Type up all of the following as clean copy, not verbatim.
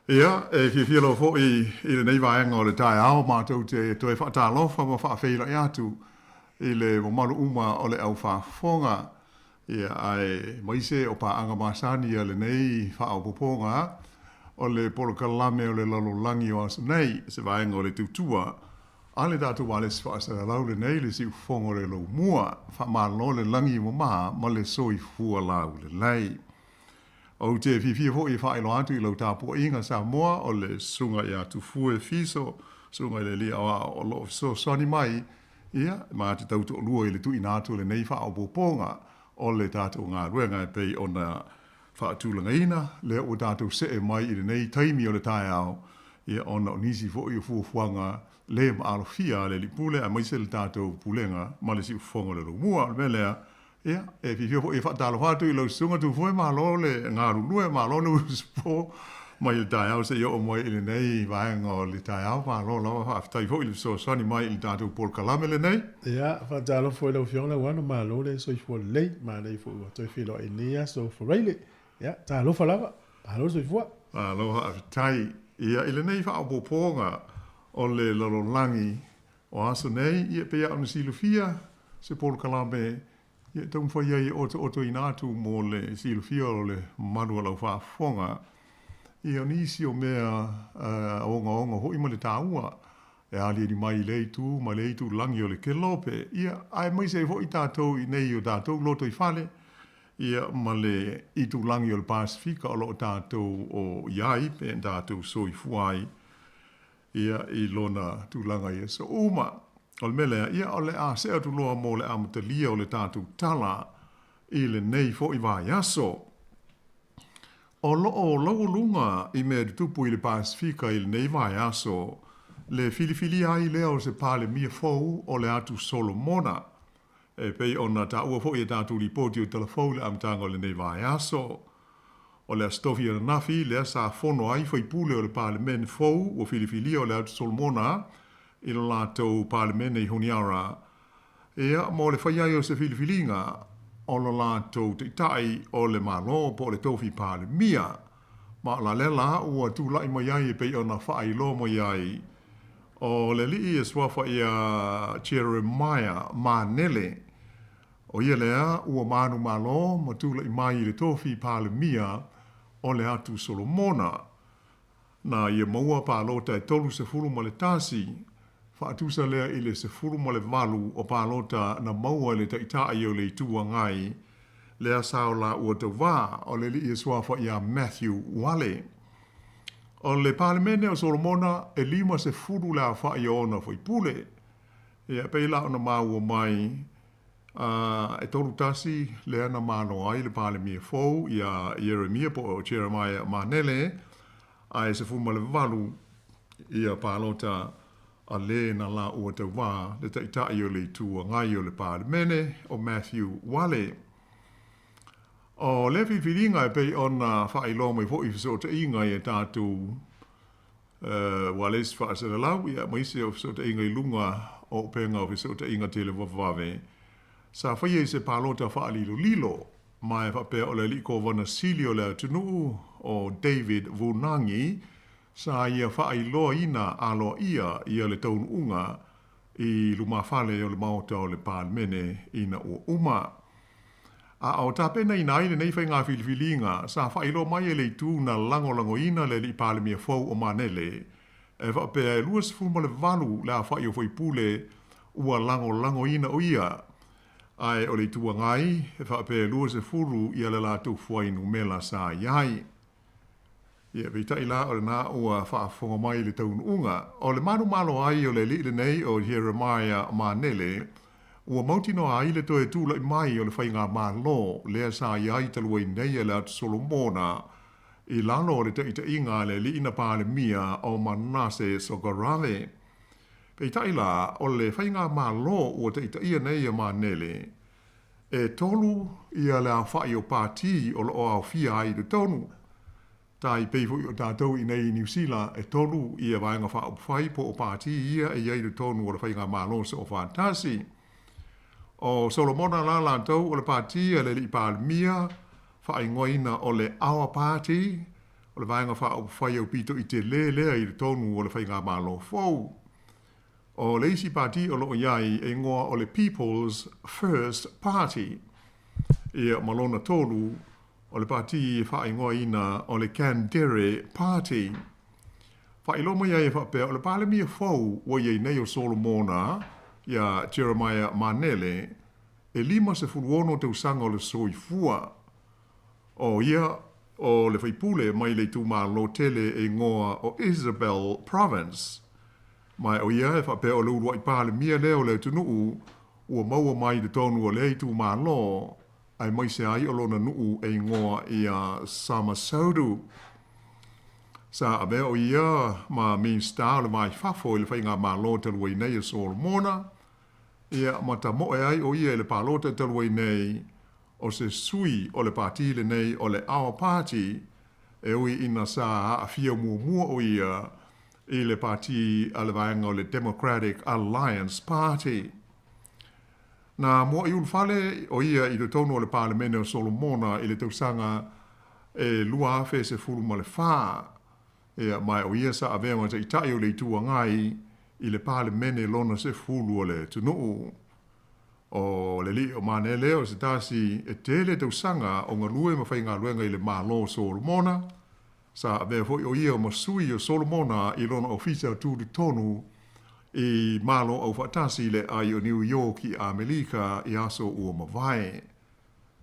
Ia, e fiafia lava foi i lenei vaega o le taeao matou te toe faatalofa ma faafeiloai atu i le mamalu uma o le au faafofoga. Ia, aemaise o paaga masani a lenei faaopoopoga o le polokalame o le lalolagi o aso nei, se vaega o le tautua a le tatou ualesi faasalalau lenei, le siufofoga o le Laumua. Faamalo le lagi e mama ma le soifua laulelei. Ou te fiafia foi e faailoa atu i lau tapuaiga Samoa o le Susuga ia Tufue Fiso, Susuga i le Alii Aoao o lo o fesoasoani mai ia ma te tau toalua i le tuuina atu o lenei faaopoopoga o le tatou galuega e pei ona faatulagaina lea ua tatou see mai i lenei taimi o le taeao ia ona o nisi foi o fuafuaga le maalofia a le Alii Pule aemaise le tatou Pulega ma le Siufofoga o le Laumua. O le mea lea, Ia, e fiafia foi e faatalofa atu i lau susuga Tufue, malo le galulue, malo le usupo mai le taeao seia oo mai i lenei vaega o le taeao. Malo lava, faafetai foi i le fesoasoani mai i le tatou polokalame lenei. Ia, faatalofa foi i lau Afioga Lauano, malo le soifua lelei, manaia foi ua toe feiloai i lenei aso Faraile. Ia, talofa lava, malo le soifua. Malo faafetai. Ia, i lenei faaopoopoga o le lalolagi O aso nei, ia pei lava ona silafia se polokalame ia e taumafai ai e otootoina atu mo le silafia o le mamalu o lau faafofoga. Ia o nisi o mea ogaoga foi ma le taua e aliali mai i lea itu ma lea itulagi o le kelope, ia aemaise ai foi tatou i inei i o tatou lotoifale, ia ma le itulagi o le Pasefika o lo o tatou o i ai pe tatou soifua ai. Ia, i lona tulaga i aso uma. O le mea lea, ia, o le a see atu loa mo le amatalia o le tatou tala i lenei foi vaiaso. O lo o laualuga i mea tutupu i le Pasefika i lenei vaiaso le filifilia ai lea o se Palemia fou o le Atu Solomona, e pei ona taua foi e tatou lipoti o tala fou i le amataga o lenei vaiaso. O le Aso Tofi ananafi lea sa fono ai faipule o le Palemene fou ua filifilia o le Atu Solomona i lo latou Palemene i Honiara, ia, mo le fai ai o se filifiliga o lo latou Taitai o le Malo po o le Tofi Palemia. Ma o la lea la ua tulai mai ai e pei ona faailoa mai ai o le alii e suafa ia Jeremiah Manele, ʻO ia lea ua manumalo ma tulai mai i le tofi Palemia o le Atu Solomona. Na ia maua palota e 31, faatusa lea i le 18 o palota na maua e le Taitai o le Itu Agai, lea sa o laua tauva o le alii e suafa ia Matthew Wale. O le Palemene o Solomona e 50 le aofai o ona faipule. Ia, pei la ona maua mai, a, e 31 lea na malo ai le Palemia fou ia Ieremia po o Jeremiah Manele, ae 18 ia palota a le na laua tauva le Taitai o le Itu Agai o le Palemene o Matthew Wale. O lea filifiliga e pei ona faailoa mai foi i fesootaiga i a tatou Ua le isi faasalalau, ia aemaise o fesootaiga i luga o upega o fesootaiga televavave, sa faia i se palota faalilolilo, ma e faapea o le alii kovana sili o le atunuu, o David Vunangi, sa ia faailoaina aloaia ia le taunuuga i lumafale o le Maota o le Palemene ina ua uma. A o tapenaina ai lenei faiga filifiliga, sa faailoa mai e le itu na lagolagoina le alii Palemia fou o Manele, e faapea e 28 le aofai o faipule ua lagolagoina o ia, ae o le Itu Agai e faapea e 20 ia le latou fuainumela sa i ai. Ia, peitai la o lena ua faafofoga mai i le taunuuga. O le manumalo ai o le alii lenei o Jeremiah Manele, ua mautinoa ai le toe tulai mai o le faigamalo lea sa i ai talu ai nei e le Atu Solomona i lalo o le taitaiga a le alii na Palemia o Manase Sogarave. Peitai la, o le faigamalo ua taitaia nei e Manele, E tolu ia le aofai o pātī o lo o aofia ai i totonu. Tai pei foi o tatou i nei i Niu Sila, e tolu ia vaega faaupufai po o pātī ia e i ai i totonu o le faigamalo soofaatasi. O Solomona la latou o le pātī a le Alii Palemia, faaigoaina o le Our Party, O le Vaega Faaupufai aupito i telē lea i totonu o le Faigamalo fou. O le isi pati o lo o i ai e igoa o le People's First Party. Ia, ma lona tolu, o le pati e faaigoaina o le Kandere Party. Faailoa mai ai e faapea, o le Palemia fou ua i ai nei o Solomona, ia Jeremiah Manele, e 56 tausaga o le soifua. O ia o le faipule mai le itumalo tele e igoa o Isabel Province. Ma o ia e faapea o le uluai Palemia lea o le atunuu ua maua mai i totonu o lea itumalo, aemaise ai o lona nuu e igoa ia Samasaudu. Sa avea o ia ma Minisita o le Va i Fafo i le Faigamalo talu ai nei a Solomona, ia ma tamoe ai o ia i le palota talu ai nei o se sui o le pati lenei o le Our Party, e ui ina sa aafia muamua o ia i le pati a le vaega o le Democratic Alliance Party. Na mua'i ulufale o ia i totonu o le Palemene o Solomona i le tausaga e 2014, ia, ma o ia sa avea ma Taitai o le Itu Agai i le Palemene lona sefulu o le atunuu. O le alii o Manele o se tasi e tele tausaga o galue ma faigaluega i le Malo o Solomona, sa avea foi o ia ma sui o Solomona i lona ofisa tutotonu i Malo Aufaatasi i le Aai o Niu Ioki i Amelika i aso ua mavae.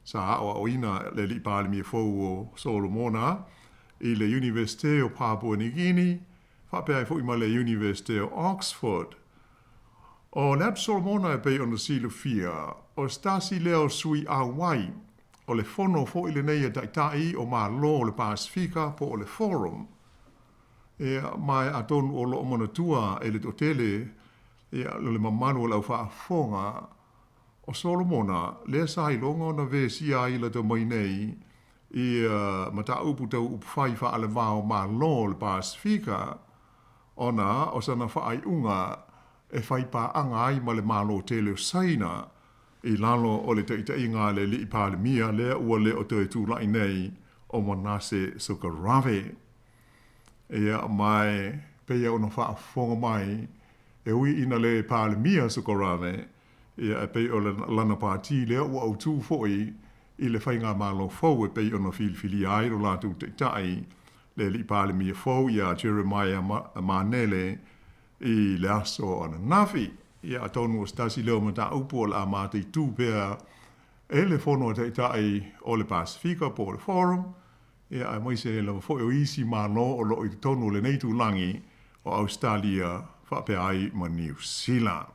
Sa aoaoina le alii Palemia fou o Solomona i le Iunivesite o Papua Niugini, faapea ai foi ma le Iunivesite o Oxford. O le Atu Solomona e pei ona silafia, o se tasi lea o sui auai o le fono foi lenei a Taitai o Malo o le Pasefika po o le Forum. Ia, ma atonu o lo o manatua e le toatele, ia, o le mamalu o le au faafofoga, o Solomona lea sa iloga ona vesia ai lata mai nei ia mataupu tau upufai faaleva o Malo o le Pasefika, ona o sana faaiuga e fai paaga ai ma le Malo tele o Saina i lalo o le taitaiga a le Alii Palemia lea ua le o toe tulai nei o Manase Sokarave. Ia, ma e pei ona faafofoga mai, e ui ina le Palemia Sokarave, ia, e pei o lana pati lea ua autu foi i le faigamalo fou e pei ona filifilia ai lo latou taitai, le Alii Palemia fou ia Jeremiah Manele i le aso ananafi. Ia, atonu o se tasi lea o mataupu o le a mataitu pea e le Fono a Taitai o le Pasefika po o le Forum, ia, aemaise lava foi o isi Malo o lo o i totonu o lenei itulagi o Ausetalia faapea ai ma Niu Sila.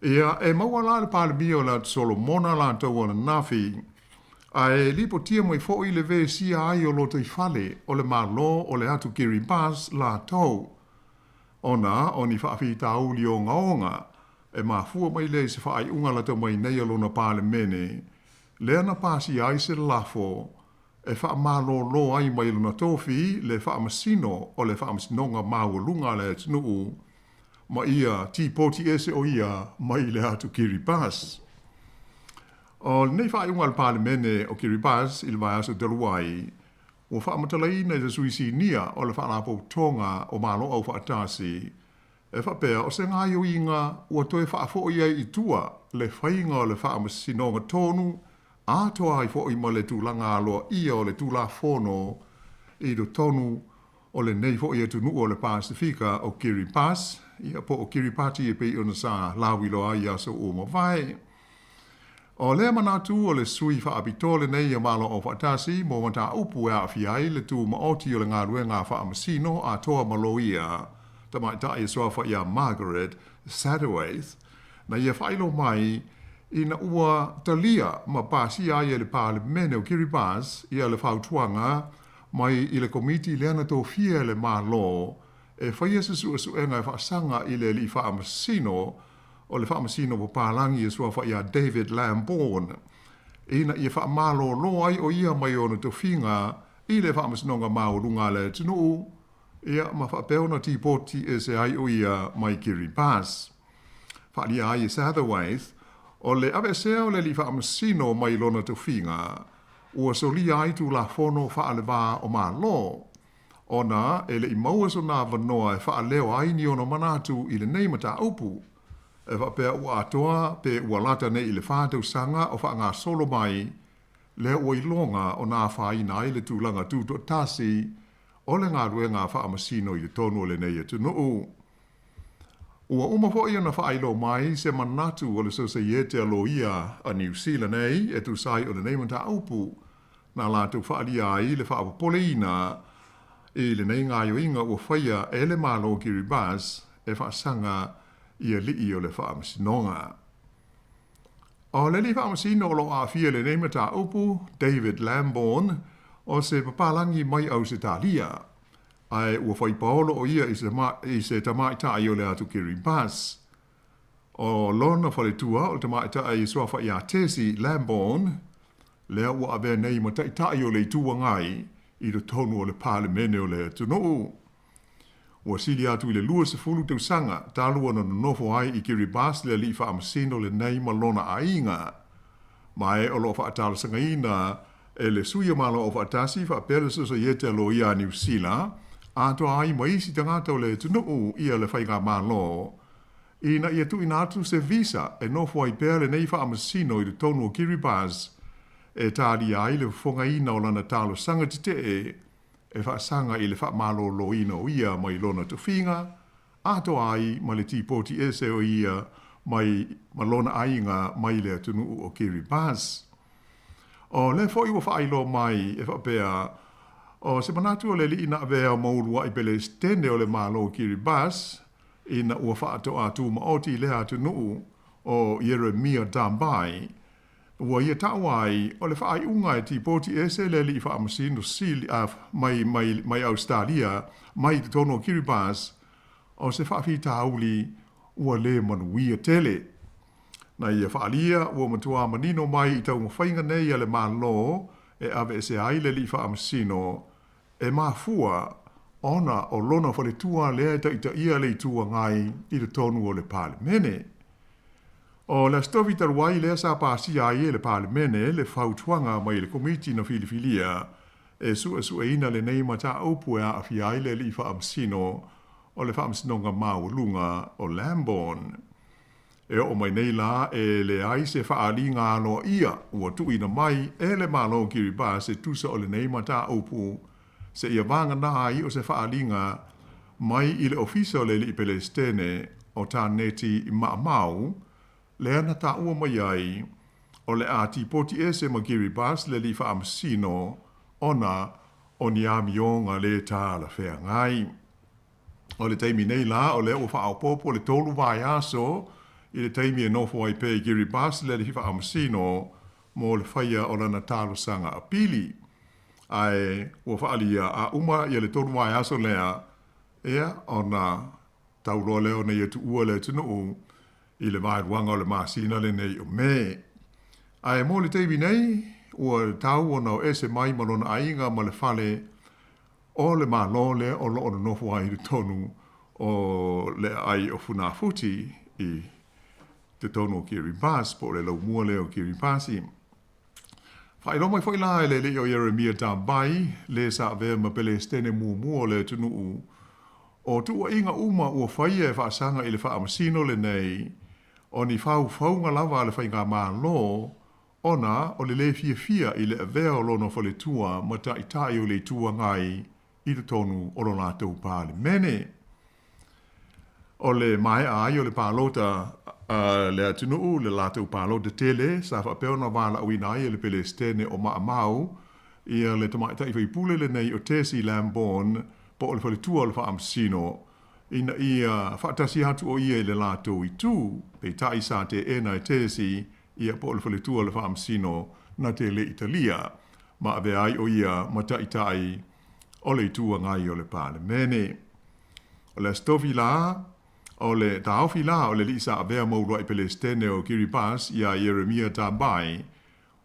Ia, e maua la le Palemia o le Atu Solomona latou ananafi, ae lipotia mai foi le vesia ai o lotoifale o le Malo o le Atu Kiribati latou, ona o ni faafitauli ogaoga e mafua mai lea i se faaiuga lata mai nei a lona Palemene, lea na pasia ai se lafo e faamalōlō ai mai lona tofi le Faamasino o le Faamasinoga Maualuga a le atunuu ma ia tipoti ese o ia mai le atu Kiribati. O lenei faaiuga a le Palemene o Kiribati i le vaiaso talu ai, ua faamatalaina e se sui sinia o le Faalapotopotoga o Malo Aufaatasi e faapea o se gaoioiga ua toe faafoi ai i tua le faiga o le faamasinoga tonu atoa ai foi ma le tulaga aloaia o le Tulafono i totonu o lenei foi atunuu o le Pasefika o Kiribati, ia po o Kiribati e pei ona sa lauiloa ai i aso ua mavae. O lea manatu o le sui faapitoa lenei a Malo Aufaatasi mo mataupu e aafia ai le tumaoti o le galuega a faamasino atoa ma loia tamaitai e suafa ia Margaret Satterthwaite, na ia faailoa mai ina ua talia ma pasia ai e le Palemene o Kiribati ia le fautuaga mai i le Komiti lea na tofia e le Malo e faia se suesuega e faasaga i le alii faamasino o le Faamasino Papalagi e suafa ia David Lambourne ina ia faamalōlō ai o ia mai ona tofiga i le Faamasinoga Maualuga a le atunuu, ia ma faapea ona tipoti ese ai o ia mai Kiribati. Faaalia ai e Satterthwaite, o le aveesea o le alii faamasino mai lona tofiga, ua solia ai Tulafono faale-va o Malo, ona e le i maua sona avanoa e faaleo ai ni ona manatu i lenei mataupu, e faapea ua atoa pe ua lata nei i le 4 tausaga o faagasolo mai lea ua iloga ona afaina ai le tulaga tutoatasi o le galuega a faamasino i totonu o lenei atunuu. Ua uma foi ona faailoa mai se manatu o le Sosaiete a Loia a Niu Sila nei e tusa ai o lenei mataupu, na latou faaalia ai le faapopoleina i lenei gaoioiga ua faia e le Malo o Kiribati e faasaga i alii o le faamasinoga. O le alii faamasino o lo o aafia i lenei mataupu, David Lambourne, o se papalagi mai Ausetalia, ae ua fai paolo o ia i se tamaitai o le atu Kiribati. O lona faletua o le tamaitai e suafa ia Tessie Lambourne, lea ua avea nei ma taitai o le Itu Agai i totonu o le Palemene o le atunuu. Ua sili atu i le 20 tausaga talu ona nonofo ai i Kiribati le alii faamasino lenei ma lona aiga. Ma e o lo o faatalosagaina e le Sui o Malo Aufaatasi faapea le Sosaiete a Loia a Niu Sila, atoa ai ma isi tagata o le atunuu ia le faigamalo, ina ia tuuina atu se visa e nofo ai pea lenei faamasino i totonu o Kiribati e talia ai le fofogaina o lana talosaga tetee e faasaga i le faamaloloina o ia mai lona tofiga, atoa ai ma le tipoti ese o ia mai ma lona aiga mai le atunuu o Kiribati. O lea foi ua faailoa mai e faapea, o se manatu o le alii na avea ma uluai Pelesitene o le Malo o Kiribati ina ua faatoa tumaoti i lea atunuu o Ieremia Tabai, ua ia taua ai o le faaiuga e tipoti ese le alii faamasino sili mai mai mai Ausetalia mai totonu o Kiribati o se faafitauli ua le manuia tele. Na ia faaalia ua matua manino mai i taumafaiga nei a le Malo e aveese ai le alii faamasino e mafua ona o lona faletua lea e taitaia le Itu Agai i totonu o le Palemene. O le Aso Tofi talu ai lea sa pasia ai e le Palemene le fautuaga mai le Komiti na filifilia e suesueina lenei mataupu e aafia ai le alii faamasino o le Faamasinoga Maualuga o Lambourne. E oo mai nei la e leai se faaaliga aloaia ua tuuina mai e le Malo o Kiribati e tusa o lenei mataupu seia vagana ai o se faaaliga mai i le Ofisa o le Alii Pelesitene o Taneti Maamau, lea na taua mai ai o le a tipoti ese ma Kiribati le alii faamasino ona o ni amioga le talafeagai. O le taimi nei la, o lea ua faaopoopo le 3 vaiaso i le taimi e nofo ai pea i Kiribati le alii faamasino mo le faia o lana talosaga apili. Ae ua faaalia a uma ia le 3 vaiaso lea, ia ona tau loa lea ona ia tuua le atunuu i le vaeluaga o le masina lenei o Me. Ae mo le taimi nei, ua tau ona o ese mai ma lona aiga ma le fale o le Malo lea o lo o nonofo ai i totonu o le aai o Funafuti i totonu o Kiribati, po o le laumua lea o Kiribati. Faailoa mai foi la e le alii o Ieremia Tabai, le sa avea ma Pelesitene muamua o le atunuu, o tuuaiga uma ua faia e faasaga i le faamasino lenei, o ni faufauga lava a le faigamalo ona o le lē fiafia i le avea o lona faletua ma taitai o le Itu Agai i totonu o lo latou Palemene. O le maea ai o le palota a le atunuu, le latou palota tele, sa faapea ona valaauina ai e le Pelesitene o Maamau ia le tamaitai faipule lenei o Tessie Lambourne, po o le faletua o le faamasino, ina ia faatasi atu o ia i le latou itu. Peitai sa teena e Tessie ia po o le faletua o le faamasino na te le i talia ma avea ai o ia ma taitai o le Itu Agai o le Palemene. O le Aso Tofi la, o le taofi la o le alii sa avea ma uluai Pelesitene o Kiribati ia Ieremia Tabai,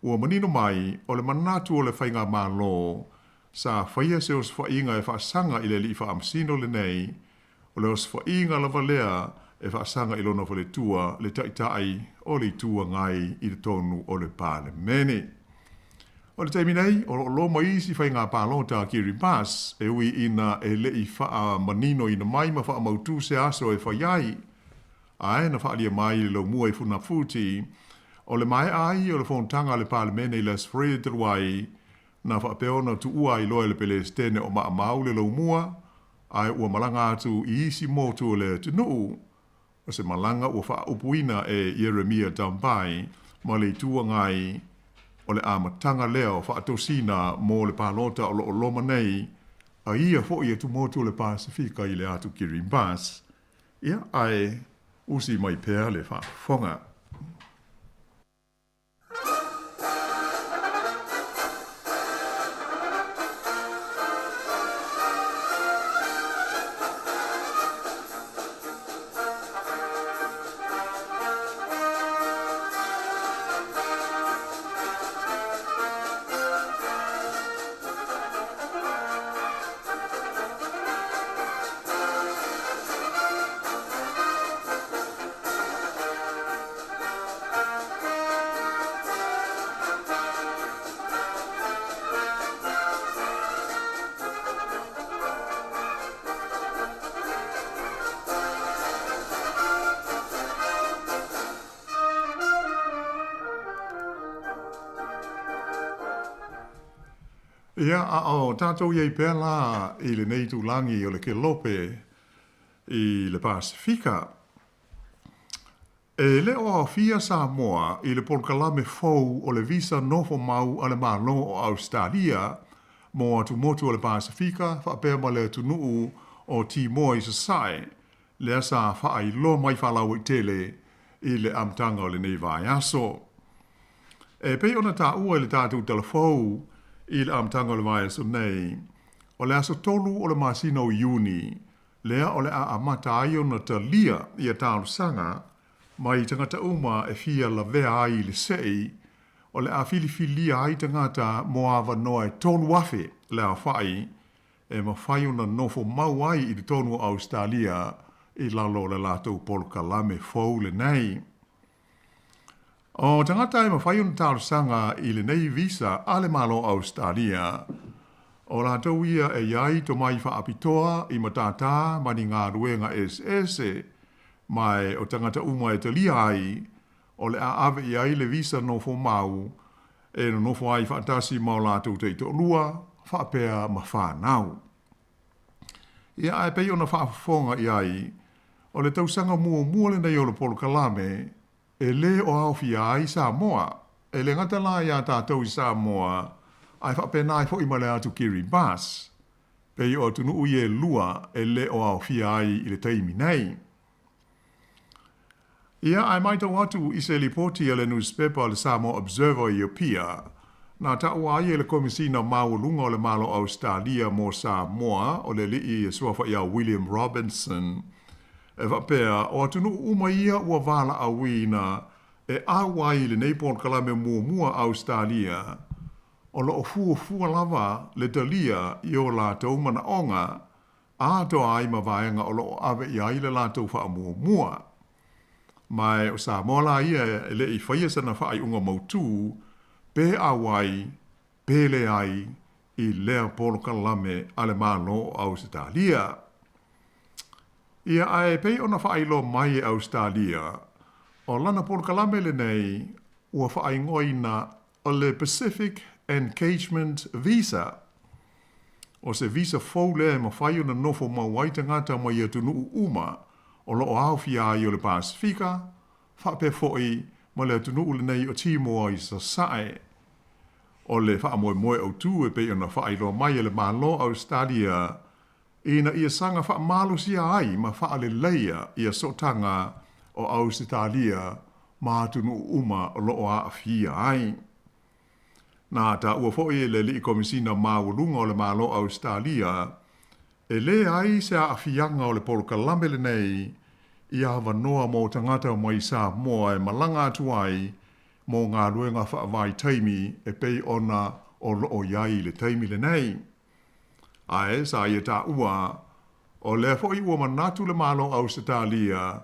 ua manino mai o le manatu o le faigamalo sa faia se osofaiga e faasaga i le alii faamasino lenei, o le osofaiga lava lea e faasaga i lona faletua le taitai o le Itu Agai i totonu o le Palemene. O le taimi nei, o lo o loma isi faiga palota a Kiribati, e ui ina e le i faamaninoina mai ma faamautū se aso e fai ai. Ae na faaalia mai i le laumua i Funafuti, o le maea ai o le fonotaga a le Palemene i le Aso Faraile talu ai, na faapea ona tuua ai loa e le Pelesitene o maamau le laumua, ae ua malaga atu i isi motu o le atunuu. O se malaga ua faaupuina e Ieremia Tambai ma le Itu Agai, o le amataga lea o faatosina mo le palota o lo o loma nei, a ia foi atumotu o le Pasefika i le atu Kiribati. Ia, ae usi mai pea le faafofoga. Ia, a o tatou i ai pea la i lenei itulagi o le Kelope i le Pasefika. E le o aofia Samoa i le polokalame fou o le visa nofo mau a le Malo o Ausetalia mo atumotu o le Pasefika faapea ma le atunuu o Timoa i Sasae, lea sa faailoa mai faalauaitele i le amataga o lenei vaiaso. E pei ona taua i le tatou tala fou i le amataga o le vaiaso nei, o le aso 3 o le masina o Iuni, lea o le a amata ai ona talia ia talosaga mai tagata uma e fia lavea ai i le sei, o le a filifilia ai tagata mo avanoa e 3,000 le aofai e mafai ona nofo mau ai i totonu o Ausetalia i lalo o le latou polokalame fou lenei. O tagata e mafai ona talosaga i lenei visa a le Malo o Ausetalia, o latou ia e i ai tomai faapitoa i matātā ma ni galuega eseese, ma o tagata uma e talia ai, o le a ave i ai le visa nofo mau e nonofo ai faatasi ma o latou taitoalua faapea ma fanau. Ia, ae pei ona faafofoga i ai, o le tausaga muamua lenei o le polokalame e lē o aofia ai Samoa. E le gata la iā tatou i Samoa, ae faapena ai foi ma le atu Kiribati, pei o atunuu ia e lua e lē o aofia ai i le taimi nei. Ia, ae matau atu i se lipoti a le nusipepa a le Samoa Observer i Apia, na taua ai e le Komesina Maualuga o le Malo o Ausetalia mo Samoa, o le alii e suafa ia William Robinson, e faapea, o atunuu uma ia ua valaauina e auai i lenei polokalame muamua a Ausetalia, o lo o fuafua lava le talia i o latou manaoga atoa ai ma vaega o lo o ave i ai le latou faamuamua. Ma o Samoa la ia e le i faia sana faaiuga mautū pe auai pe leai i lea polokalame a le Malo o Ausetalia. Ia, ae pei ona faailoa mai e Ausetalia, o lana polokalame lenei ua faaigoaina o le Pacific Engagement Visa. O se visa fou lea e mafai ona nofo mau ai tagata mai atunuu uma o lo o aofia ai o le Pasefika, faapea foi ma le atunuu lenei o Timoa i Sasae. O le faamoemoe autū e pei ona faailoa mai e le Malo o Ausetalia ina ia saga faamalosia ai ma faaleleia ia sootaga o Ausetalia ma atunuu uma o lo o aafia ai. Na taua foi e le Alii Komesina Maualuga o le Malo o Ausetalia, e leai se aafiaga o le polokalame lenei i avanoa mo tagata mai Samoa e malaga atu ai mo galuega faavaitaimi e pei ona o lo o i ai i le taimi lenei. Ae sa ia taua, o lea foi ua manatu le Malo o Ausetalia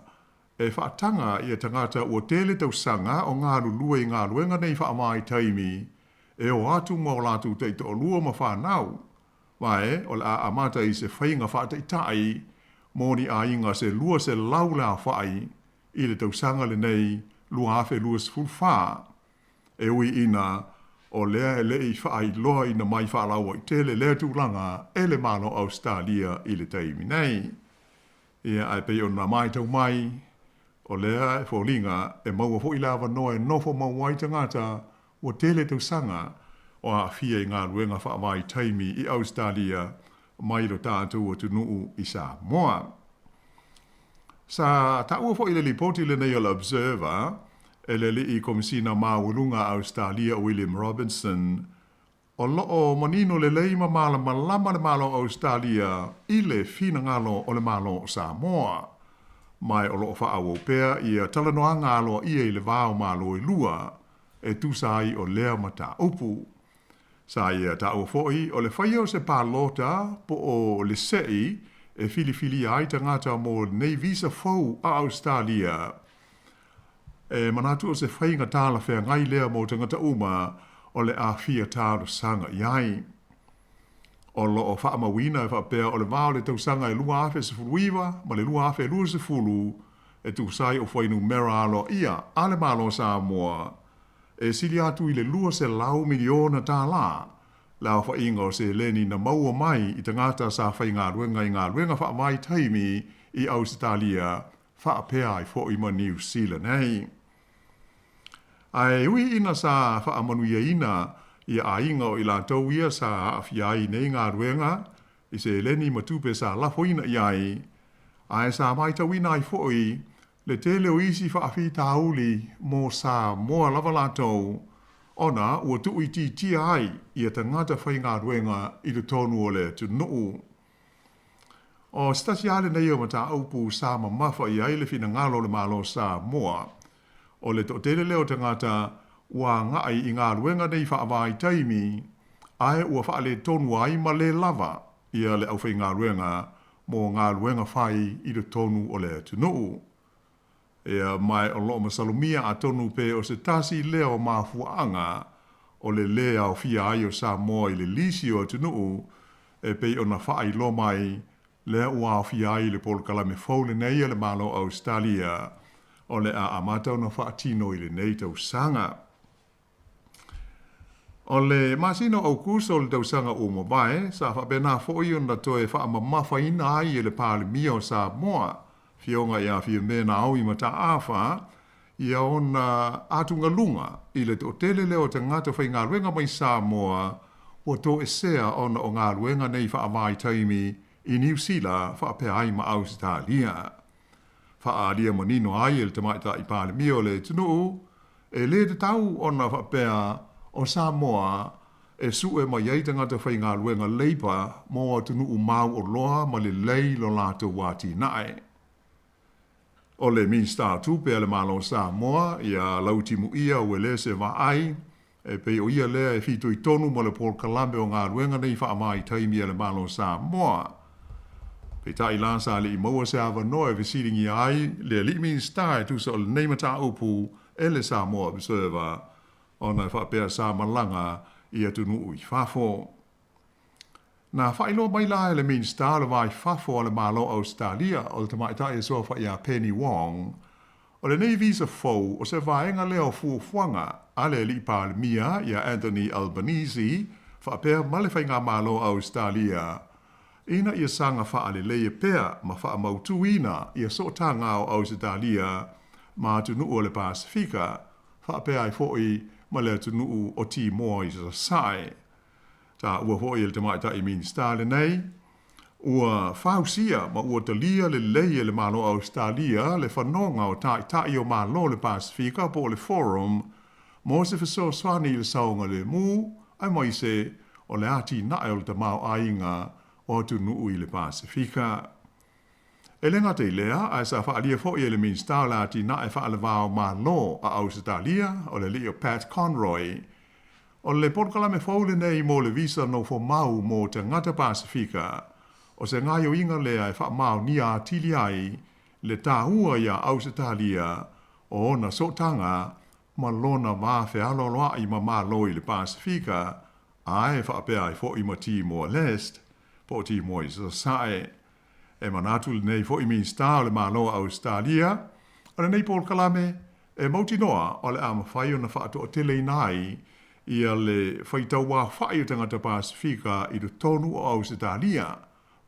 e faataga ia tagata ua tele tausaga o galulue i galuega nei faavaitaimi. e o atu ma o latou taitoalua ma fanau, ma e o le a amata i se faiga faataitai mo ni aiga se 200 le aofai i le tausaga lenei 2024. E ui ina o lea e le i faailoaina mai faalauaitele lea tulaga e le Malo o Ausetalia i le taimi nei. Ia, ae pei ona matau mai, o lea e foliga e maua foi le avanoa e nofo mau ai tagata ua tele tausaga o aafia i galuega faavaitaimi i Ausetalia mai lo tatou atunuu i Samoa. Sa taua foi le lipoti lenei o le Observer e le Alii Komesina Maualuga a Ausetalia o William Robinson, o lo o manino lelei ma malamalama le Malo o Ausetalia i le finagalo o le Malo o Samoa, ma o lo o faaauau pea ia talanoaga aloaia i le va o Malo e lua e tusa ai o lea mataupu. Sa ia taua foi o le faia o se palota po o le se'i e filifilia ai tagata mo lenei visa fou a Ausetalia. E manatu o se faiga talafeagai lea mo tagata uma o le a fia talosaga i ai. O lo o faamauina e faapea o le va o le tausaga e 2019 ma le 2020 e tusa ai o fuainumera aloaia a le Malo o Samoa e sili atu i le $200 miliona tala le aofaiga o seleni na maua mai i tagata sa faigaluega i galuega faavaitaimi i Ausetalia faapea ai foi ma Niu Sila nei. Ae ui ina sa faamanuiaina ia aiga o i latou ia sa aafia ai i nei galuega i seleni ma tupe sa lafoina i ai, ae sa matauina ai foi le tele o isi faafitauli mo Samoa lava latou ona ua tuuitiitia ai ia tagata faigaluega i totonu o le atunuu. O se tasi lava lenei o mataupu sa mamafa i ai le finagalo o le Malo o Samoa, o le toatele lea o tagata ua agai i galuega nei faavaitaimi ae ua faaletonu ai ma le lava ia le aufaigaluega mo galuega fai i totonu o le atunuu. Ia, ma o lo o masalomia atonu pe o se tasi lea o mafuaaga o le lē aofia ai o Samoa i le lisi o atunuu e pei ona faailoa mai lea ua aofia ai i le polokalame fou lenei a le Malo o Ausetalia o le a amata ona faatino i lenei tausaga. O le masina o Aukuso o le tausaga ua mavae, sa faapena foi ona toe faamamafaina ai e le Palemia o Samoa, Afioga ia Fiame Naomi Mataafa, ia ona atugaluga i le toatele lea o tagata faigaluega mai Samoa ua toesea ona o galuega nei faavaitaimi i Niu Sila faapea ai ma Ausetalia. Faaalia manino ai e le Tamaitai Palemia o le atunuu, e lē tatau ona faapea o Samoa e sue mai ai tagata faigaluega leipa mo atunuu mauoloa ma lelei lo latou atinae. O le Minisita o Tupe a le Malo o Samoa, ia Lautimuia Uelese Vaai, E pei o ia lea e fitoitonu ma le polokalame o galuega nei faavaitaimi a le Malo o Samoa. Peitai la sa le i maua se avanoa e fesiligia ai le alii Minisita e tusa o lenei mataupu e le Samoa Observer ona e faapea sa malaga i atunuu i fafo. Na faailoa mai la e le Minisita o le Va i Fafo a le Malo o Ausetalia, o le tamaitai e suafa ia Penny Wong, o lenei visa fou o se vaega lea o fuafuaga a le Alii Palemia ia Anthony Albanese faapea ma le Faigamalo a Ausetalia ina ia saga faaleleia pea ma faamautuina ia sootaga o Ausetalia ma atunuu o le Pasefika faapea ai foi ma le atunuu o Timoa i Sasae. Taua foi e le tamaitai Minisita lenei, ua fausia ma ua talia lelei e le Malo o Ausetalia le fanoga o Taitai o Malo o le Pasefika po o le Forum mo se fesoasoani i le saogalemu aemaise o le atinae o le tamaoaiga o atunuu i le Pasefika. E le gata i lea, ae sa faaalia foi e le Minisita o le Atinae Faale-va-o-Malo a Ausetalia, o le alii o Pat Conroy, O le polokalame fou lenei mo le visa nofomau mo tagata Pasefika, o se gaoioiga lea e faamaonia atili ai le taua iā Ausetalia o ona sootaga ma lona va fealoaloa'i ma Malo i le Pasefika, ae faapea ai fo'i ma Timor Leste, po o Timor i Sasae. E manatu lenei fo'i Minisita o le Malo o Ausetalia, o lenei polokalame e mautinoa o le a mafai ona faatoateleina ai ia le faitauaofa'i o tagata Pasefika i totonu o Ausetalia,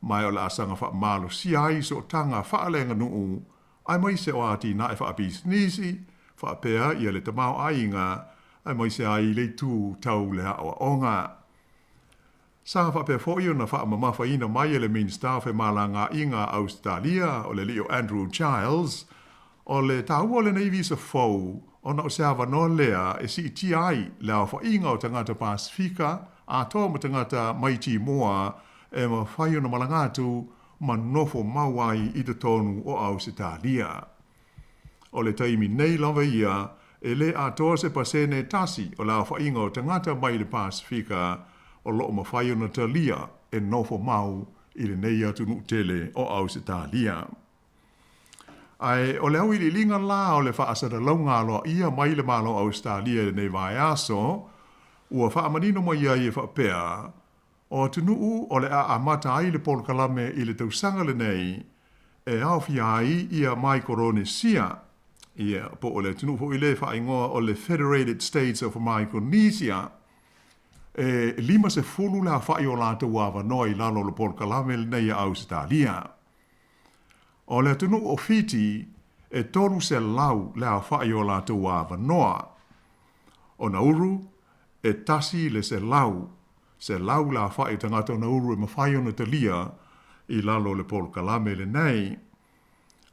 ma o le a saga faamalosia ai sootaga faaleaganuu aemaise o atinae faapisinisi, faapea ia le tamaoaiga aemaise ai le itu tau le aoaoga. Sa faapea foi ona faamamafaina mai e le Minisita o Femalagaaiga a Ausetalia, o le alii o Andrew Giles, o le taua o lenei visa fou ona o se avanoa lea e siitia ai le aofaiga o tagata Pasefika atoa ma tagata mai Timoa e mafai ona malaga atu ma nofo mau ai i totonu o Ausetalia. O le taimi nei lava ia, e lē atoa se pasene 1 o le aofaiga o tagata mai le Pasefika o lo o mafai ona talia e nofo mau i lenei atunuu tele o Ausetalia. Ae o le auiliiliga la o le faasalalauga aloaia mai le Malo o Ausetalia i lenei vaiaso, ua faamanino mai ai e faapea, O atunuu o le a amata ai le polokalame i le tausaga lenei e aofia ai ia Maikoronesia, ia, po o le atunuu foi lea e faaigoa o le Federated States of Micronesia, e 50 le aofai o latou avanoa i lalo o le polokalame lenei a Ausetalia. O le atunuu o Fiti, e 300 le aofai o latou avanoa. O Nauru, e 100, 100 le aofai o tagata o Nauru e mafai ona talia i lalo o le polokalame lenei.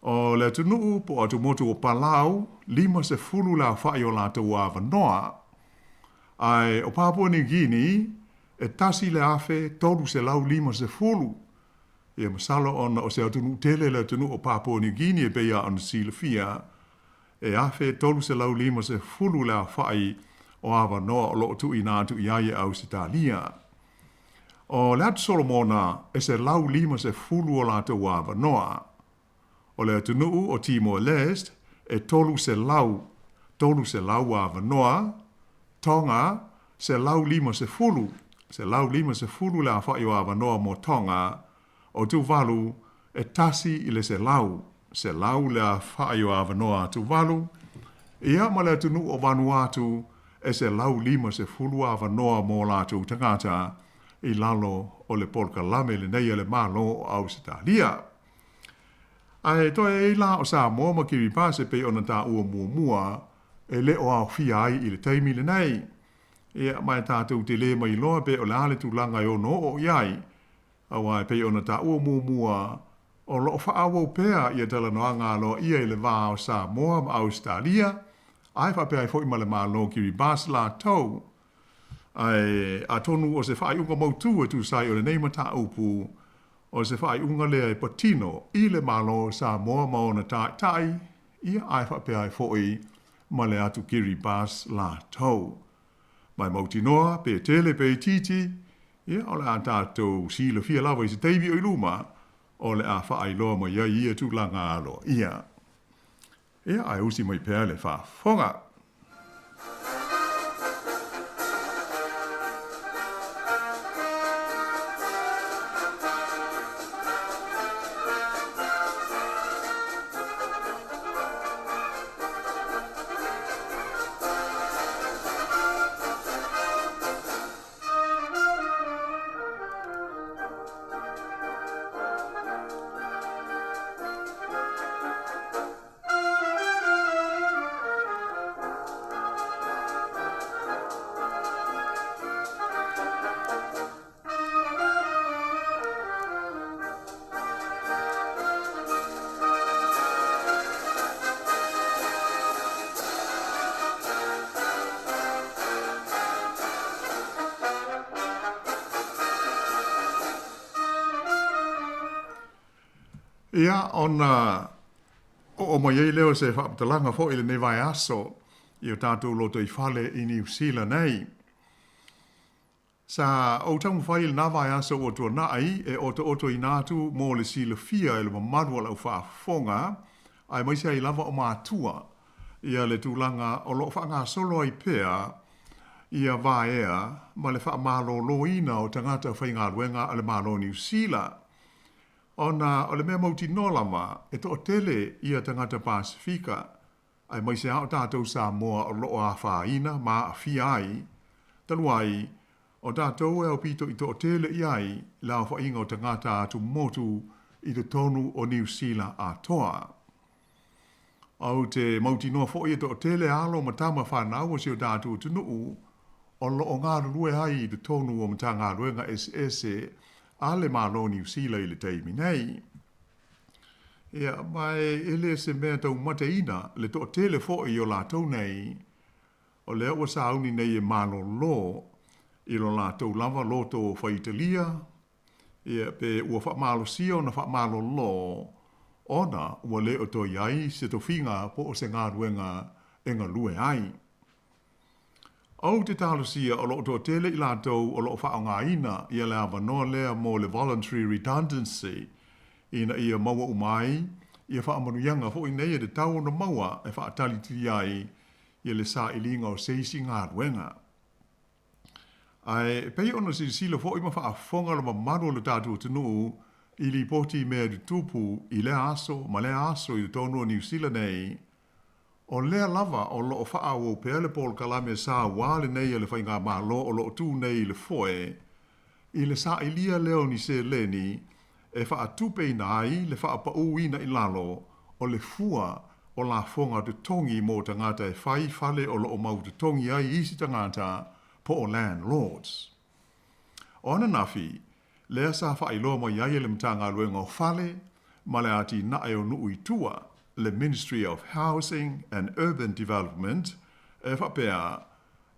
O le atunuu po o atumotu o Palau, 50 le aofai o latou avanoa. Ae o Papua New Guinea, e 1,350. Ia masalo ona o se atunuu tele le atunuu o Papua New Guinea e pei lava ona silafia, e 1,350 le aofai o avanoa o lo o tuuina atu i ai e Ausetalia. O le Atu Solomona, e 150 o latou avanoa. O le atunuu o Timor Leste, e 300, 300 avanoa, Tonga, 150, 150 le aofai o avanoa mo Tonga, O Tuvalu, e 100, 100 le aofai o avanoa a Tuvalu, ia ma le atunuu o Vanuatu, e 150 avanoa mo latou tagata i lalo o le polokalame lenei a le Malo o Ausetalia. Ae toe ai la o Samoa ma Kiribati e pei ona taua muamua, e le o aofia ai i le taimi lenei. Ia, ma e tatou te le mailoa pe o le a le tulaga e ono oo i ai, aua e pei ona taua muamua, o lo o faaauau pea ia talanoaga aloaia i le va o Samoa ma Ausetalia, ae faapea ai foi ma le Malo o Kiribati latou. Ae atonu o se faaiuga mautu e tusa ai o lenei mataupu, o se faaiuga lea e patino i le Malo o Samoa ma ona taitai, ia ae faapea ai foi ma le atu Kiribati latou. Ma e mautinoa, pe tele pe itiiti, ia o le a tatou silafia lava i se taimi o i luma, o le a faailoa mai ai ia tulaga aloaia. Ia, ae usi mai pea le faafofoga. Ia, ona oo mai ai lea o se faamatalaga foi i lenei vaiaso i o tatou lotoifale i Niu Sila nei. Sa ou taumafai i lena vaiaso ua tuanai e otootoina atu mo le silafia e le mamalu o lau faafofoga, aemaise ai lava o matua. ia le tulaga o lo o faagasolo ai pea ia vaea ma le faamaloloina o tagata faigaluega a le Malo o Niu Sila, ona o le mea mautinoa lava e toatele ia tagata Pasefika aemaise lava o tatou Samoa o lo o afaina ma aafia ai, talu ai o tatou e aupito i toatele i ai le aofaiga o tagata atumotu i totonu o Niu Sila atoa. Ou te mautinoa foi e toatele alo ma tama fanau o si o tatou atunuu o lo o galulue ai i totonu o Matagaluega eseese a le Malo o Niu Sila i le taimi nei. Ia, ma e le se mea taumateina le toatele foi o latou nei, o lea ua sauni nei e malolo i lo latou lava loto faitalia, ia, pe ua faamalosia ona faamalolo ona ua le o toe i ai se tofiga po o se galuega e galue ai. Ou te talosia o lo o toatele i latou o lo o faaaogaina ia le avanoa lea mo le voluntary redundancy ina ia maua uma ai ia faamanuiaga foi nei e tatau ona maua e faatalitali ai ia le sailiga o se isi galuega. Ae pei ona silasila foi ma faafofoga le mamalu o le tatou atunuu i lipoti i mea e tutupu i lea aso ma lea aso i totonu o Niu Sila nei, O lea lava o lo o faaauau pea le polokalame saua lenei a le Faigamalo o lo o tu nei i le foe, i le sailia lea o ni seleni e faatupeina ai le faapauina i lalo o le fua o lafoga totogi mo tagata e fai fale o lo o mau totogi ai isi tagata po o landlords. O ananafi, lea sa faailoa mai ai e le Matagaluega o Fale ma le Atinae o Nuu i Tua, le Ministry of Housing and Urban Development, e faapea,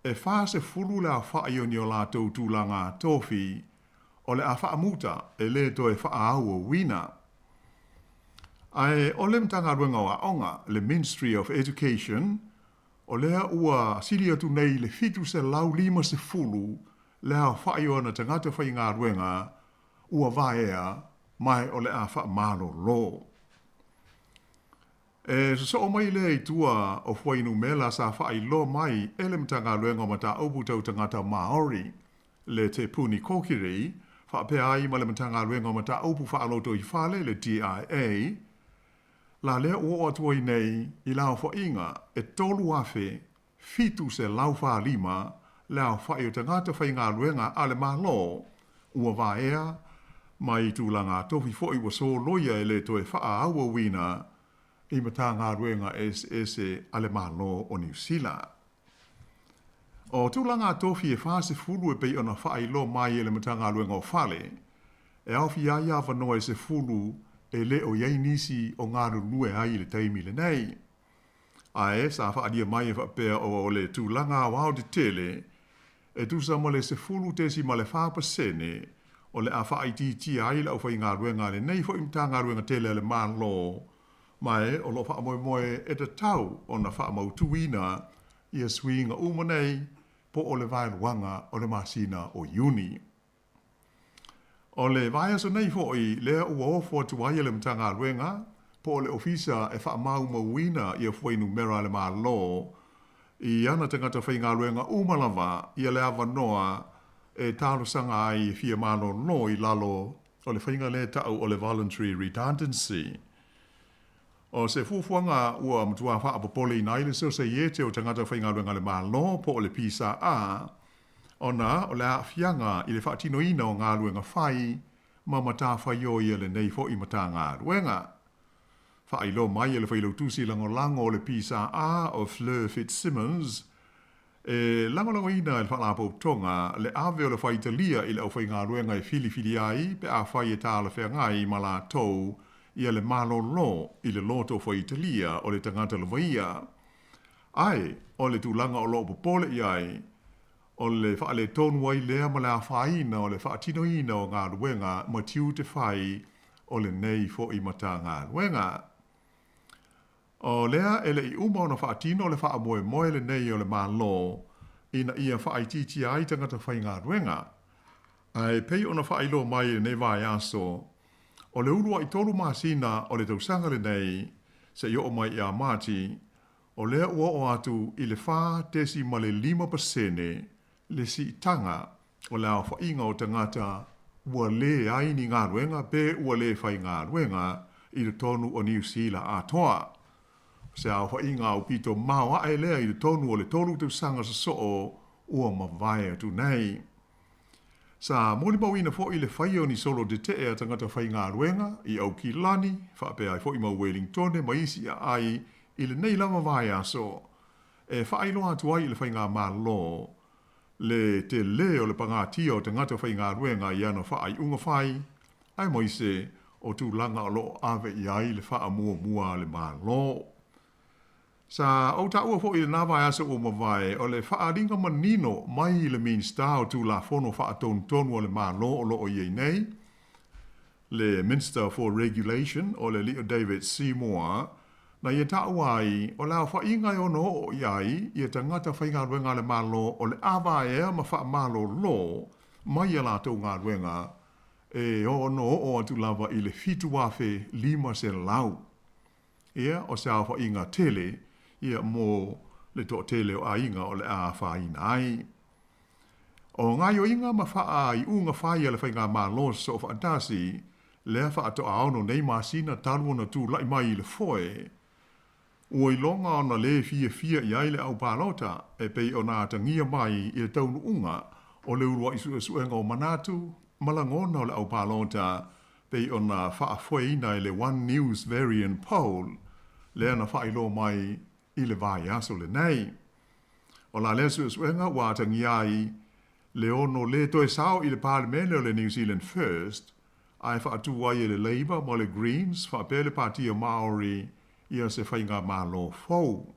e 40 le aofai o ni o latou tulaga tofi o le a faamuta e le toe faaauauina. Ae o le Matagaluega o Aoga, le Ministry of Education, o lea ua sili atu nei i le 750 le aofai o ana tagata faigaluega ua vaea ma o le a faamalolo. E sosoo mai lea i tua o fuainumera sa faailoa mai e le Matagaluega o Mataupu Tau Tagata Māori, le Te Puni Kōkiri, faapea ai ma le Matagaluega o Mataupu Faalotoifale, le DIA, la lea ua oo atu ai nei i le aofaiga e 3,745 le aofai o tagata faigaluega a le Malo ua vaea mai tulaga tofi foi ua soloia e le toe faaauauina i Matagaluega eseese a le Malo o Niu Sila. O tulaga tofi e 40 e pei ona faailoa mai e le Matagaluega o Fale, e aofia ai avanoa e 10 e le o i ai nisi o galulue ai i le taimi lenei. Ae sa faaalia mai e faapea o le tulaga aoao tetele e tusa ma le 10.4% o le a faaitiitia ai le aufaigaluega a lenei foi Matagaluega tele a le Malo, ma e o lo o faamoemoe e tatau ona faamautuina ia suiga uma nei po o le vaeluaga o le masina o Iuni. O le vaiaso nei foi lea ua ofo atu ai e le Matagaluega po o le Ofisa e faamaumauina ia fuainumera a le Malo i ana tagata faigaluega uma lava ia le avanoa e talosaga ai e fia malolo i lalo o le faiga lea e ta'u o le voluntary redundancy. O se fuafuaga ua matua faapopoleina ai le Sosaiete o Tagata Faigaluega a le Malo po o le PSA ona o le aafiaga i le faatinoina o galuega fai ma matafaioi a lenei foi Matagaluega. Faailoa mai e le Failautusi Lagolago o le PSA o Fleur Fitzsimmons, e lagolagoina e le Faalapotopotoga le ave o le faitalia i le aufaigaluega e filifili ai pe afai e talafeagai ma latou ia le malolo i le loto faitalia o le tagata lava ia. Ae, o le tulaga o lo o popole i ai, o le faaletonu ai lea ma le afaina o le faatinoina o galuega ma tiute fai o lenei foi Matagaluega. O lea e le i uma ona faatino le faamoemoe lenei o le Malo ina ia faaitiitia ai tagata faigaluega. Ae pei ona faailoa mai i lenei vaiaso, o le uluai 3 masina o le tausaga lenei, seia oo mai ia Mati, O lea ua oo atu i le 4.5% le siitaga o le aofaiga o tagata ua leai ni galuega pe ua le faigaluega i totonu o Niu Sila atoa. O se aofaiga aupito maoae lea i totonu o le 3 tausaga sosoo ua mavae atu nei. Sa molimauina foi le faia o ni solo tetee a tagata faigaluega i Aukilani faapea ai foi ma Uelingtone ma isi aai i lenei lava vaiaso e faailoa atu ai i le faigamalo le tele o le pagatia o tagata faigaluega i ana faaiuga fai, aemaise o tulaga o lo o ave i ai le faamuamua a le Malo. Sa ou taua foi i lena vaiaso ua mavae o le faaaliga manino mai i le Minisita o Tulafono Faatonutonu a le Malo o lo o i ai nei, le Minster for Regulation o le alii o David Seymour, na ia taua ai o le aofaiga e ono oo i ai ia tagata faigaluega a le Malo o le a vaea ma faamalolo mai a latou galuega e ono oo atu lava i le 7,500. Ia, o se aofaiga tele ia mo le toatele o aiga o le a afaina ai. O gaoioiga ma faaiuga fai a le faigamalo soofaatasi, lea faatoa 6 nei masina talu ona tulai mai i le foe, ua iloga ona le fiafia i ai le au palota e pei ona atagia mai i le taunuuga o le uluai suesuega o manatu ma lagona o le au palota pei ona faafoeina e le One News Varian Poll lea na faailoa mai i le vaiaso lenei. O la lea suesuega ua atagia ai le ono le toe sao i le Palemene o le New Zealand First, ae faatu ai e le Labour ma le Greens faapea le Patia Maori ia se faigamalo fou.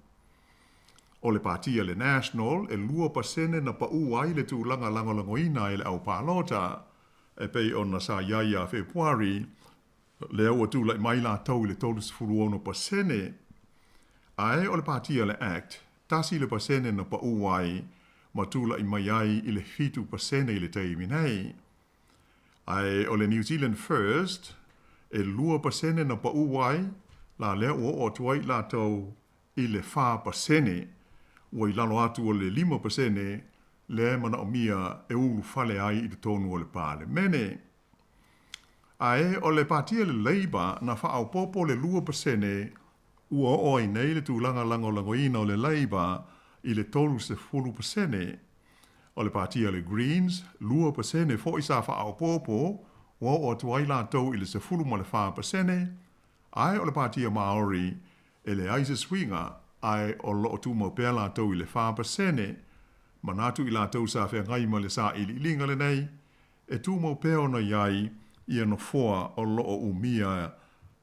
O le Patia le National e 2% na pau ai le tulaga lagolagoina e le au palota, e pei ona sa i ai ia Fepuari, lea ua tulai mai latou i le 36%. Ae o le Patia le Act, 1% na pau ai ma tulai mai ai i le 7% i le taimi nei. Ae o le New Zealand First, e 2% na pau ai, la lea ua oo atu ai latou i le 4%, ua i lalo atu o le 5% lea e manaomia e ulufale ai i totonu o le Palemene. Ae o le Patia le Labour na faaopoopo le 2% ua oo ai nei le tulaga lagolagoina o le Labour i le 30%. O le Patia le Greens, 2% foi sa faaopoopo ua oo atu ai latou i le 14%, ae o le Patia Maori e leai se suiga ae o loo tumau pea latou i le 4%. Manatu i latou sa feagai ma le sailiiliga lenei, e tumau pea ona i ai ia nofoa o loo umia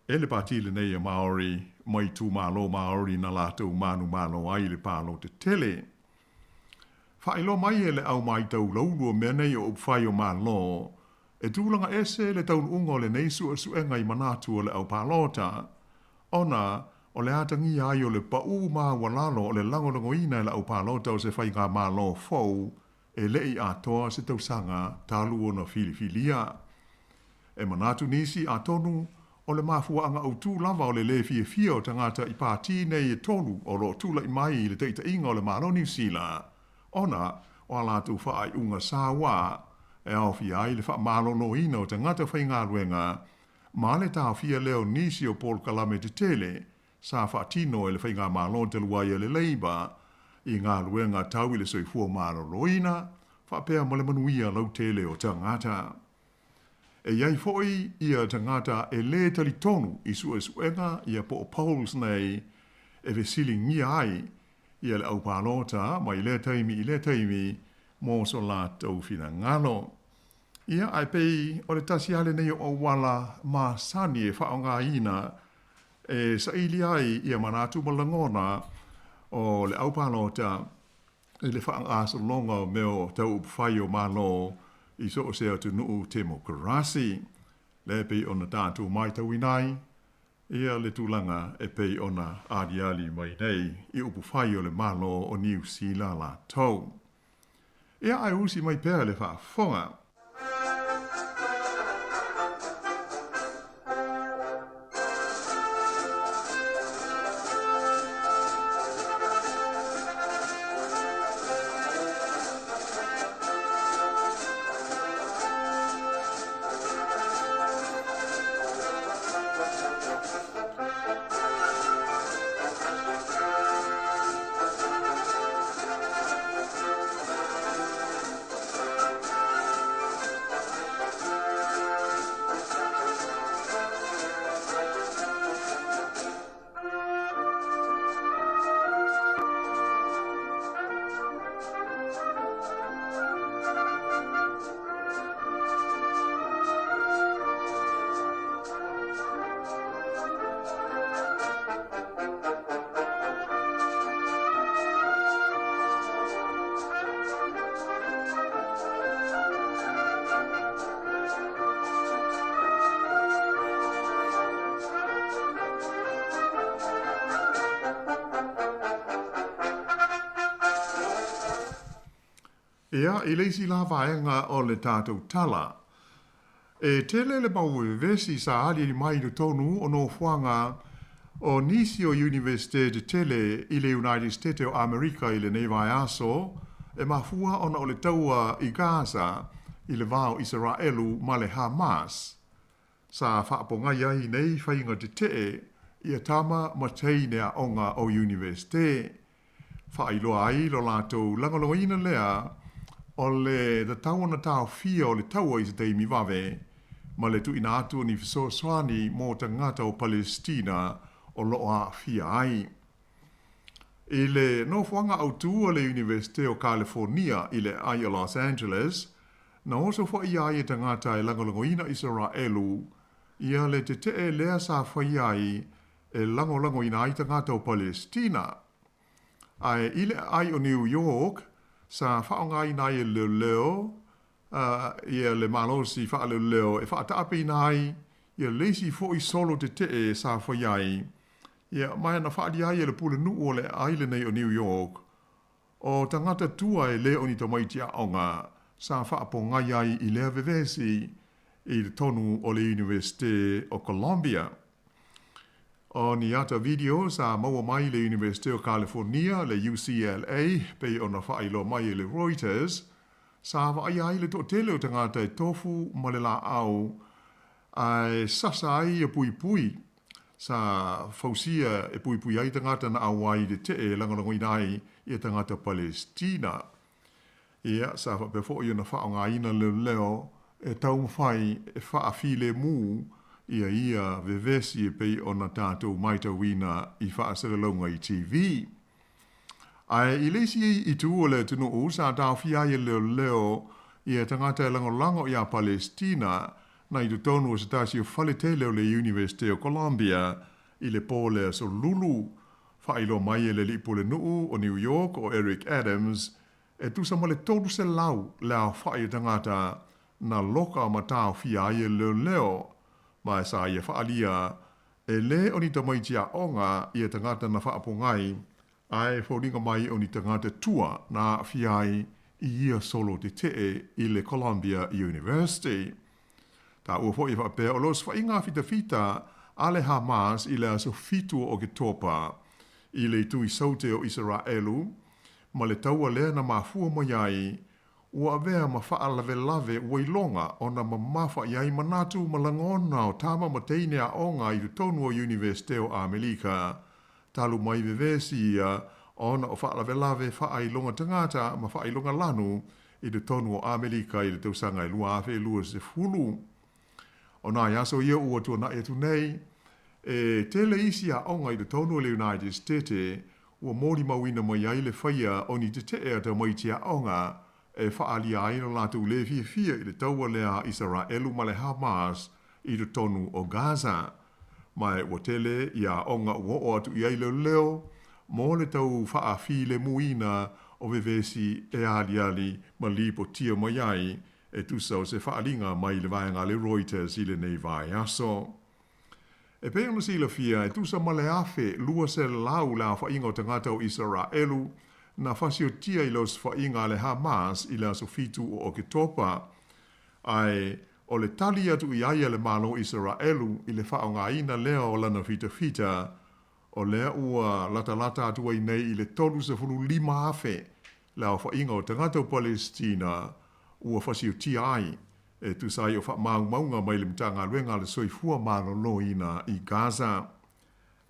e le pati lenei a Maori mai itumalo Maori na latou manumalo ai i le palota tele. Faailoa mai e le au matau laulu o mea nei o upufai o Malo, e tulaga ese le taunuuga o lenei suesuega i manatu o le au palota, ona o le atagia ai o le pau maualalo o le lagolagoina e le au palota o se faigamalo fou e le i atoa se tausaga talu ona filifilia. E manatu nisi atonu o le mafuaaga autu lava o le le fiafia o tagata i pati nei e 3 o loo tulai mai i le taitaiga o le Malo Niu Sila, ona o a latou faaiuga saua e aofia ai le faamaloloina o tagata faigaluega ma le taofia lea o nisi o polokalame tetele sa faatino e le faigamalo talu ai a le Labour i galuega tau i le soifua maloloina faapea ma le manuia lautele o tagata. E i ai foi ia tagata e le talitonu i suesuega ia po o polls nei e fesiligia ai ia le au palota mai lea taimi i lea taimi mo so latou finagalo. Ia, ae pei o le tasi lava lenei o auala masani e faaaogaina e saili ai ia manatu ma lagona o le au palota i le faagasologa o mea o tau upufai o Malo i so o se atunuu temokarasi. Lea e pei ona tatou matauina ai ia le tulaga e pei ona aliali mai nei i upufai o le Malo o Niu Sila latou. Ia, ae usi mai pea le faafofoga. Ia, i le isi la vaega o le tatou tala, e tele le mau vevesi sa aliali mai i totonu o nofoaga o nisi o Iunivesite tetele i le United Stete o Amerika i lenei vaiaso, e mafua ona o le taua i Gaza i le va o Isaraelu ma le Hamas. Sa faapogai ai nei faiga tetee ia tama ma teine aoga o Iunivesite. Faailoa ai lo latou lagolagoina lea o le tatau ona taofia o le taua i se taimi vave, ma le tuuina atu o ni fesoasoani mo tagata o Palesitina o lo o aafia ai. I le nofoaga autu a le Iunivesite o Kalefonia i le aai o Los Angeles, na osofaia ai e tagata e lagolagoina Isaraelu ia le tetee lea sa faia ai e lagolagoina ai tagata o Palesitina. Ae i le aai o New York, sa faaaogaina ai e leoleo ia le malosi faaleoleo e faataapeina ai ia le isi foi solo tetee sa faia ai, ia, ma na faaalia ai e le pulenuu o le aai lenei o New York, o tagata tua e le o ni tamaiti aoga sa faapogai ai i lea vevesi i totonu o le Iunivesite o Columbia. O ni ata video sa maua mai i le Iunivesite o Kalefonia, le UCLA, pei ona faailoa mai e le Reuters, sa vaaia ai le toatele o tagata e tofu ma le laau ae sasa ai ia puipui sa fausia e puipui ai tagata na auai i le tee e lagolagoina ai ia tagata Palesitina. Ia, sa faapea foi ona faaaogaina leoleo e taumafai e faafilemu ia ia vevesi e pei ona tatou matauina i faasalalauga i TV. Ae i le isi itu o le atunuu sa taofia ai e leoleo ia tagata e lagolago iā Palesitina na i totonu o se tasi o fale tele o le Iunivesite o Columbia i le po o le Aso Lulu. Faailoa mai e le alii pulenuu o New York o Eric Adams, e tusa ma le 300 le aofai o tagata na loka ma taofia ai e leoleo, ma e sa ia faaalia e le o ni tamaiti aoga ia tagata na faapogai, ae foliga mai o ni tagata tua na aafia ai i ia solo tetee i le Columbia University. Taua foi e faapea o le osofaiga fitafita a le Hamas i le aso 7 o Oketopa i le itu i Saute o Isaraelu ma le taua lea na mafua mai ai ua avea ma faalavelave ua iloga ona mamafa i ai manatu ma lagona o tama ma teine aoga i totonu o Iunivesite o Amelika talu mai vevesi ia ona o faalavelave faailoga tagata ma faailoga lanu i totonu o Amelika i le tausaga e 2020. O nai aso ia ua tuanai atu nei, e tele isi aoga i totonu o le United Stete ua molimauina mai ai le faia o ni tetee a tamaiti aoga e faaalia ai lo latou le fiafia i le taua lea a Isaraelu ma le Hamas i totonu o Gaza. Ma ua tele ia aoga ua oo atu i ai leoleo mo le tau faafilemuina o vevesi e aliali ma lipotia mai ai e tusa o se faaaliga mai le vaega a le Reuters i lenei vaiaso. E pei ona silafia, e tusa ma le 1,200 le aofaiga o tagata o Isaraelu na fasiotia i le osofaiga a le Hamas i le aso 7 o Oketopa. Ae o le tali atu i ai a le Malo o Isaraelu i le faaaogaina lea o lana fitafita, o lea ua latalata atu ai nei i le 35,000 le aofaiga o tagata o Palesitina ua fasiotia ai, e tusa ai o faamaumauga mai le Matagaluega a le Soifua Maloloina i Gaza.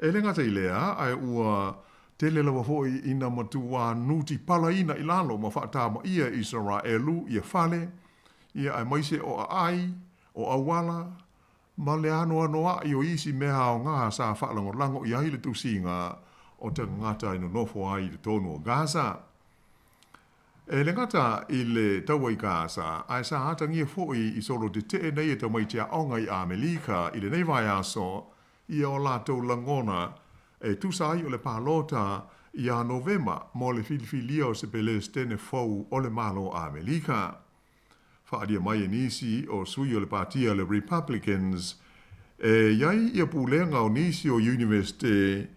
E le gata i lea, ae ua tele lava foi ina matuā nutipalaina i lalo ma faatamaia e Isaraelu ia fale, ia aemaise o aai, o auala, ma le anoanoaʻi o isi mea aoga sa faalagolago i ai le tusiga o tagata e nonofo ai i totonu o Gaza. E le gata i le taua i Gaza, ae sa atagia foi i solo tetee nei e tamaiti aoga i Amelika i lenei vaiaso ia o latou lagona e tusa ai o le palota iā Novema mo le filifilia o se Pelesitene fou o le Malo o Amelika. Faaalia mai e nisi o sui o le patia le Republicans e i ai ia pulega o nisi o Iunivesite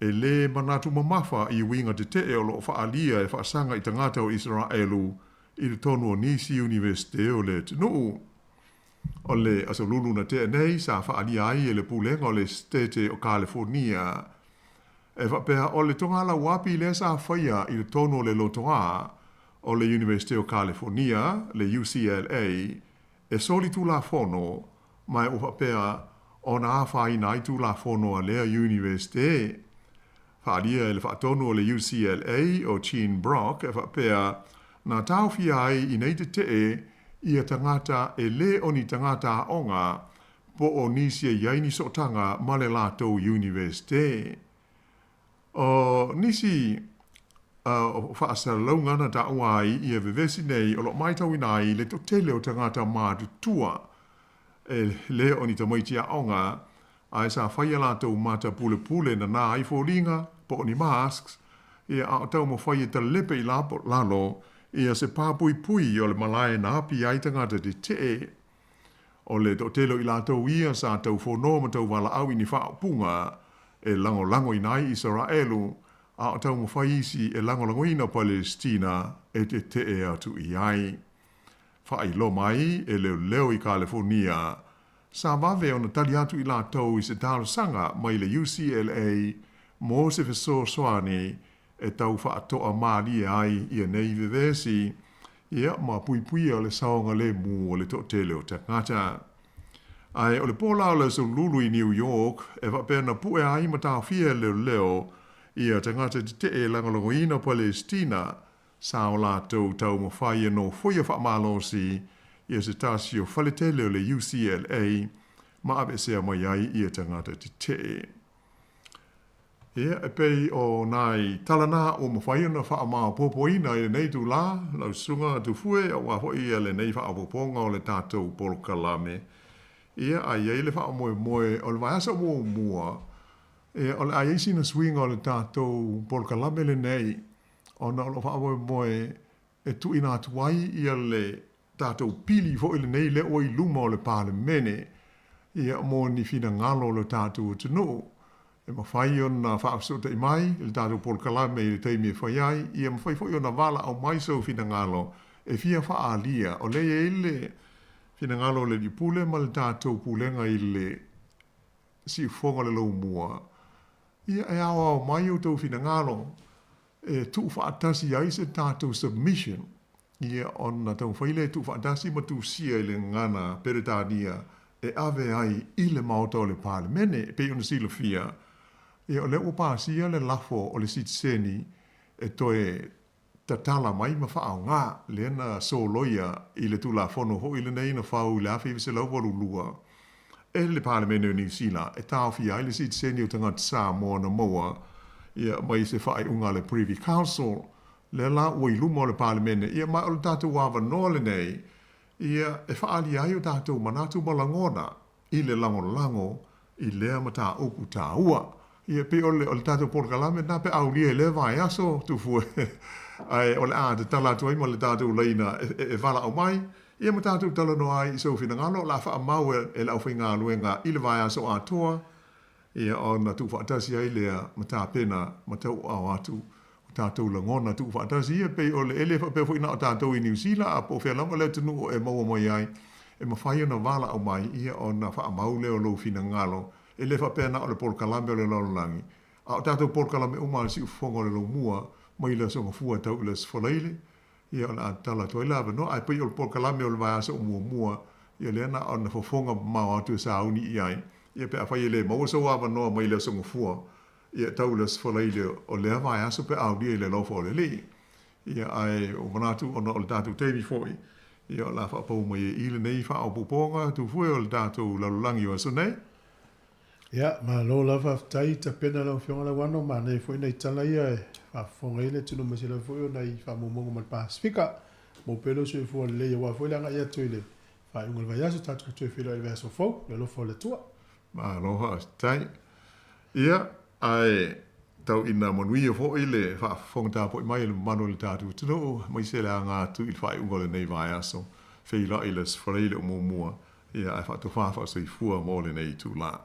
e lē manatu mamafa i uiga tetee o lo o faaalia e faasaga i tagata o Isaraelu i totonu o nisi Iunivesite o le atunuu. O le Aso Lulu na tea nei sa faaalia ai e le Pulega o le Setete o Kalefonia e faapea o le togalauapi lea sa faia i totonu o le lotoā o le Iunivesite o Kalefonia, le UCLA, e solitulafono ma ua faapea ona afaina ai tulafono a lea Iunivesite. Faaalia e le faatonu o le UCLA o Gene Brock e faapea na taofia ai i nei tetee ia tagata e le o ni tagata aoga po o nisi e i ai ni sootaga ma le latou Iunivesite. O nisi o faasalalauga na taua ai ia vevesi nei o lo o matauina ai le toatele o tagata matutua e le o ni tamaiti aoga ae sa fai a latou mata pulepule nana ai foliga po o ni masks, ia a o taumafai e talepe i lalo ia se papuipui o le malae na api ai tagata tetee. O le toatele o i latou ia sa taufono ma tauvalaau i ni faaupuga e lagolagoina ai Isaraelu, a o taumafai isi e lagolagoina Palesitina e tetee atu i ai. Faailoa mai e leoleo i Kalefonia, sa vave ona tali atu i latou i se talosaga mai le UCLA mo se fesoasoani e tau faatoa malie ai ia nei vevesi, ia ma puipuia le saogalemu o le toatele o tagata. Ae o le po la o le Aso Lulu i New York e faapea na pue ai ma taofia e leoleo ia tagata tetee e lagolagoina Palesitina sa o latou taumafai e nofoia faamalosi ia se tasi o faletele o le UCLA ma aveesea mai ai ia tagata tetee. Ia, e pei o nai tala na ua mafai ona faamaopoopoina i lenei itulā, lau Susuga Tufue, aua foi ia lenei faaopoopoga o le tatou polokalame. Ia, a i ai le faamoemoe o le vaiaso muamua, ia, o le a i ai sina suiga o le tatou polokalame lenei, ona o lo o faamoemoe e tuuina atu ai ia le tatou pili foi lenei lea ua i luma o le Palemene ia mo ni finagalo o le tatou atunuu e mafai ona faafesootai mai i le tatou polokalame i le taimi e fai ai, ia mafai foi ona valaau mai sou finagalo e fia faaalia. O lea e i ai le finagalo o le Alii Pule ma le tatou Pulega i le siufofoga o le Laumua, ia e aoao mai outou finagalo e tuufaatasi ai se tatou submission, ia ona taumafai lea e tuufaatasi ma tusia i le gagana Peretania e ave ai i le Maota o le Palemene. E pei ona silafia, ia o lea ua pasia le lafo o le sitiseni e toe tatala mai ma faaaoga lea na soloia i le Tulafono foi lenei na fau i le 1982 e le Palemene o Niu Sila e taofia ai le sitiseni o tagata Samoa na maua ia mai se faaiuga a le Privy Council. Lea la ua i luma o le Palemene, ia ma o le tatou avanoa lenei ia e faaalia ai o tatou manatu ma lagona i le lagolago i lea mataupu taua. Ia, pei o le, o le tatou polokalame lena pe aulia i lea vaiaso, Tufue, ae o le a tatala atu ai ma le tatou laina e, e, e valaau mai, ia ma tatou talanoa ai i sou finagalo, o le a faamau e, e le aufaigaluega i le vaiaso atoa, ia ona tuufaatasi ai lea ma tapena ma tauaao atu o tatou lagona tuufaatasi ia, pei o le, e le faapea foi na o tatou i Niu Sila, a po o fea lava le atunuu e maua mai ai, e mafai ona valaau mai, ia ona faamau lea o lou finagalo. E le faapea na o le polokalame o le lalolagi, a o tatou polokalame uma a le Siufofoga o le Lomua, mai le Aso Gafua e tau i le Aso Faraile, ia o le a tatala atu ai le avanoa. Ae pei o le polokalame o le vaiaso o muamua, ia lea na ona fofoga mamao atu e sauni i ai, ia pe afai e le maua sou avanoa mai le Aso Gafua, Ia tau le Aso Faraile o lea vaiaso pe aulia i le alofa o le Alii. Ia, ae ua manatu ona o le tatou taimi foi, ia o le a faapau mai ai i lenei faaopoopoga tufue o le tatou lalolagi o aso nei. Ia, malo lava faafetai tapena lau Afioga Lauano, manaia foi nai tala ia e faafofoga ai le atunuu aemaise lava foi o nai faamaumauga ma le Pasefika. Maua pea lou soifua lelei aua foi le agai atu i le faaiuga o le vaiaso, tatou toe feiloai i le vaiaso fou, le alofa o le Atua. Malo faafetai. Ia, ae tau ina manuia foi le faafofoga tapuai mai a le mamalu o le tatou atunuu, aemaise le aga atu i le faaiuga o lenei vaiaso, feiloai i le Aso Faraile o muamua, ia ae faatofa faasoifua mo lenei itula.